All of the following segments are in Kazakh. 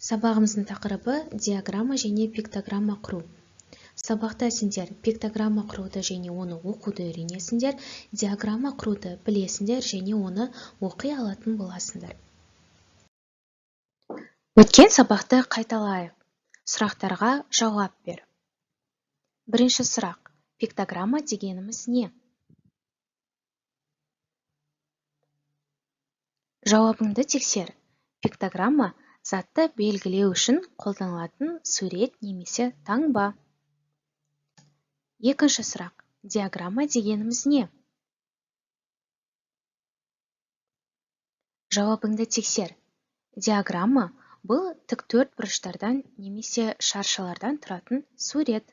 Сабағымыздың тақырыбы диаграмма және пиктограмма құру. Сабақта сендер пиктограмма құруды және оны оқуды үйренесіңдер, диаграмма құруды білесіңдер және оны оқи алатын боласыңдар. Өткен сабақты қайталайық. Сұрақтарға жауап бер. Бірінші сұрақ. Пиктограмма дегеніміз не? Жауабыңды тексер. Пиктограмма затты белгілеу үшін қолданылатын сурет немесе таңба. Екінші сұрақ. Диаграмма дегеніміз не? Жауабыңды тексер. Диаграмма бұл тік төрт бұрыштардан немесе шаршылардан тұратын сурет.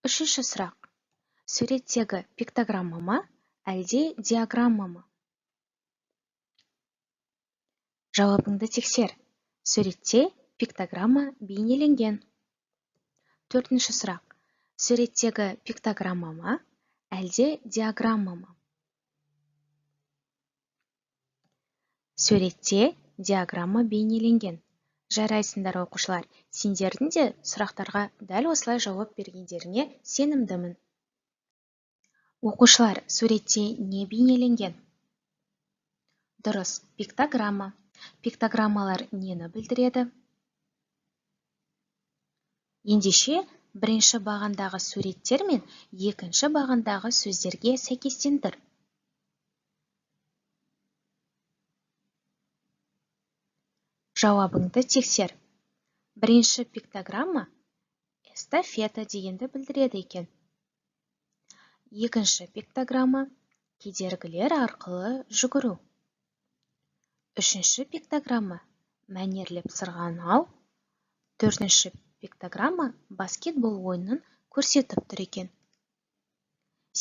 Үшінші сұрақ. Суреттегі пиктограмма ма, әлде диаграмма ма? Жауабыңды тексер. Суретте пиктограмма бейнеленген. Төртінші сұрақ. Суреттегі пиктограмма ма, әлде диаграмма ма? Суретте диаграмма бейнеленген. Жарайсыңдар, оқушылар, сендердің де сұрақтарға дәл осылай жауап бергендеріңе сенімдімін. Оқушылар, суретте не бейнеленген? Дұрыс, пиктограмма. Пиктограммалар нені білдіреді? Ендеше, бірінші бағандағы суреттер мен екінші бағандағы сөздерге сәйкестендір. Жауабыңды тексер. Бірінші пиктограмма эстафета дегенді білдіреді екен. Екінші пиктограмма кедергілер арқылы жүгіру. Үшінші пиктограмма мәнерлеп сырғанау. Төртінші пиктограмма баскетбол ойынын көрсетіп тұр екен.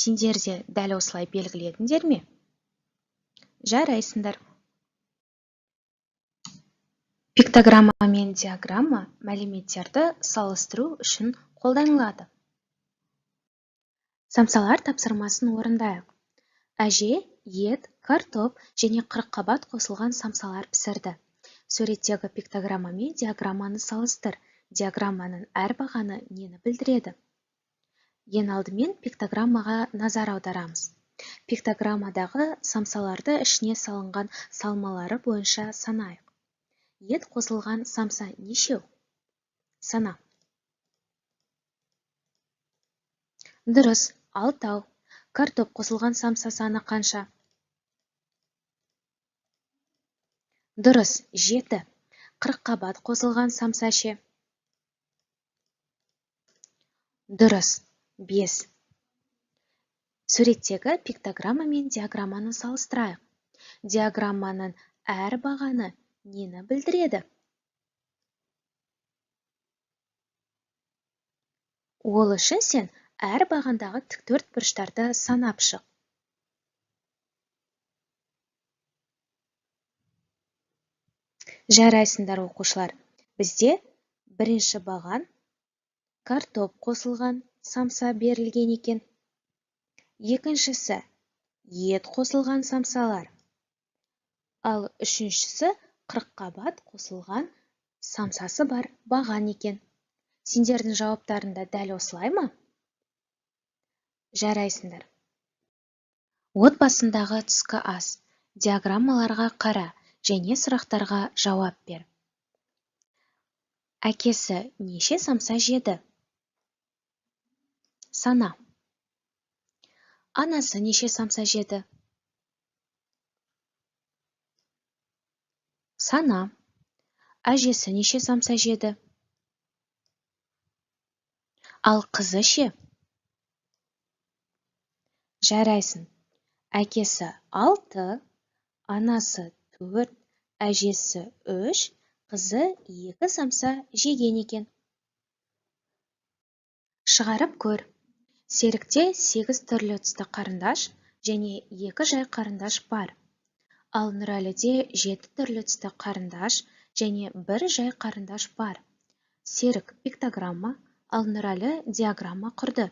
Сендер де дәл осылай белгіледіңдер ме? Жарайсыңдар. Пиктограмма мен диаграмма мәліметтерді салыстыру үшін қолданылады. Самсалар тапсырмасын орындайық. Әже ет, картоп және қырыққабат қосылған самсалар пісірді. Суреттегі пиктограмма мен диаграмманы салыстыр. Диаграмманың әр бағаны нені білдіреді? Ең алдымен пиктограммаға назар аударамыз. Пиктограммадағы самсаларды ішіне салынған салмалары бойынша санайық. Ет қосылған самса нешеу? Сана. Дұрыс, 6. Картоп қосылған самса саны қанша? Дұрыс, 7. Қырыққабат қосылған самса ше? Дұрыс, 5. Суреттегі пиктограмма мен диаграмманы салыстырайық. Диаграмманың әр бағаны нені білдіреді? Ол үшін сен әр бағандағы тік төрт бұрыштарды санап шық. Жарайсыңдар, оқушылар. Бізде бірінші баған картоп қосылған самса берілген екен. Екіншісі ет қосылған самсалар. Ал үшіншісі қырыққабат қосылған самсасы бар баған екен. Сендердің жауаптарында дәл осылай ма? Жарайсыңдар. Отбасындағы түскі ас. Диаграммаларға қара және сұрақтарға жауап бер. Әкесі неше самса жеді? Сана. Анасы неше самса жеді? Сана. Әжесі неше самса жеді? Ал қызы ше? Жарайсың. Әкесі 6, анасы 4, әжесі 3, қызы 2 самса жеген екен. Шығарып көр. Серікте 8 түрлі түсті қарындаш және 2 жай қарындаш бар. Ал Нұрәліде 7 түрлі түсті қарындаш және 1 жай қарындаш бар. Серік пиктограмма, ал Нұрәлі диаграмма құрды.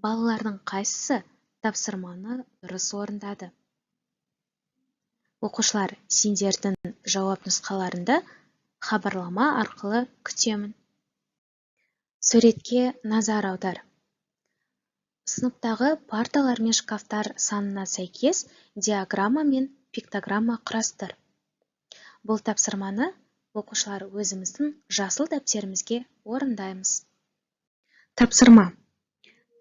Балалардың қайсысы тапсырманы дұрыс орындады? Оқушылар, сендердің жауап нұсқаларында Хабарлама арқылы күтемін. Суретке назар аудар. Сыныптағы парталар мен шкафтар санына сәйкес диаграмма мен пиктограмма құрастыр. Бұл тапсырманы оқушылар өзіміздің жасыл дәптерімізге орындаймыз. Тапсырма.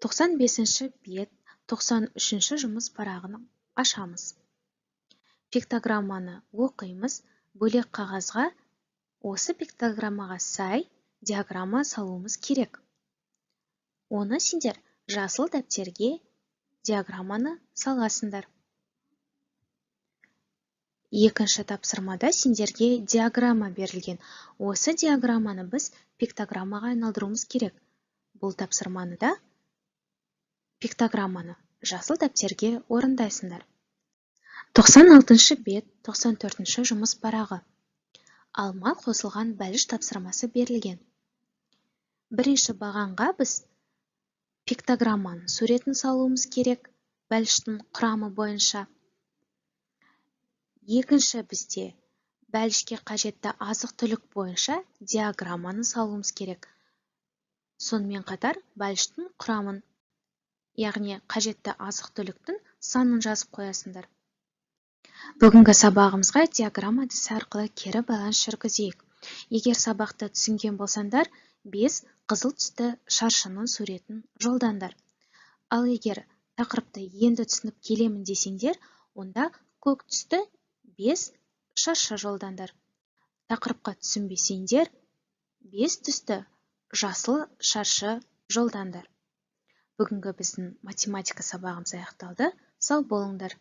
95-ші бет, 93-ші жұмыс парағын ашамыз. Пиктограмманы оқимыз, бөлек қағазға осы пиктограммаға сай диаграмма салуымыз керек. Оны сендер жасыл дәптерге диаграмманы саласыңдар. Екінші тапсырмада сендерге диаграмма берілген. Осы диаграмманы біз пиктограммаға айналдыруымыз керек. Бұл тапсырманы да пиктограмманы жасыл дәптерге орындайсыңдар. 96-шы бет, 94-ші жұмыс парағы. Алма қосылған бәліш тапсырмасы берілген. Бірінші бағанға біз пиктограмманың суретін салуымыз керек, бәліштің құрамы бойынша. Екінші бізде бәлішке қажетті азық-түлік бойынша диаграмманы салуымыз керек. Сонымен қатар бәліштің құрамын, яғни қажетті азық-түліктің санын жазып қоясыңдар. Бүгінгі сабағымызға диаграмма әдісі арқылы кері байланыс жүргізейік. Егер сабақты түсінген болсаңдар, 5 қызыл түсті шаршының суретін жолдаңдар. Ал егер тақырыпты енді түсініп келемін десеңдер, онда көк түсті 5 шаршы жолдаңдар. Тақырыпқа түсінбесеңдер, 5 түсті жасыл шаршы жолдаңдар. Бүгінгі біздің математика сабағымыз аяқталды. Сау болыңдар.